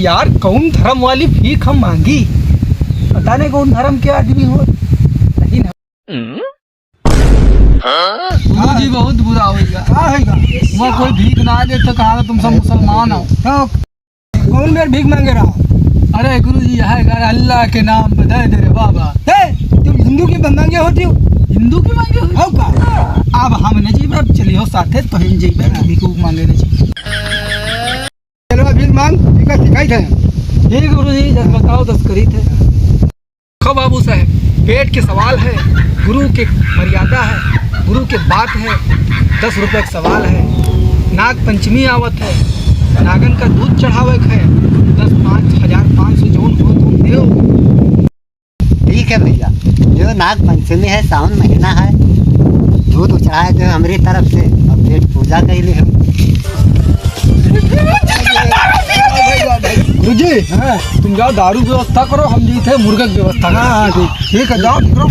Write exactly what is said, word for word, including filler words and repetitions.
यार, कौन धर्म वाली भीख हम मांगी? पता नहीं कौन धर्म के आदमी हो, लेकिन गुरुजी, बहुत बुरा होइगा। का होइगा? वह कोई भीख ना दे तो कहा तुम सब मुसलमान हो। तो कौन बेर भीख मांगे रहा? अरे गुरुजी, यह है घर अल्लाह के नाम पे दे दे रे बाबा। हे, तुम हिंदू की मांगे हो, क्यों? हिंदू की मांगे हो? हो का? अब हम नहीं जीबे, अब चलियो साथे तो हम जीबे, भीख उख मांगे नहीं जी। चलो, भीख मांग, ठीक है, सिखाई थे। ठीक गुरुजी, जस बताओ, तस करी थे। खो बाबू साहब, पेट के सवाल है, गुरु के मर्यादा है, गुरु के बात है, दस रुपये का सवाल है। नाग पंचमी आवत है, नागन का दूध चढ़ावे के है, दस, पाँच हजार, पाँच सौ जौन हो तुम देव। ठीक है भैया, जो नाग पंचमी है, सावन महीना है, दूध चढ़ाए दे हमरी तरफ से, और पेट पूजा कर ले हम। गुरुजी, हाँ। तुम जाओ, दारू व्यवस्था करो, हम जी थे मुर्गा की व्यवस्था करो। हाँ, हाँ, ठीक। ठीक है, जाओ, करो।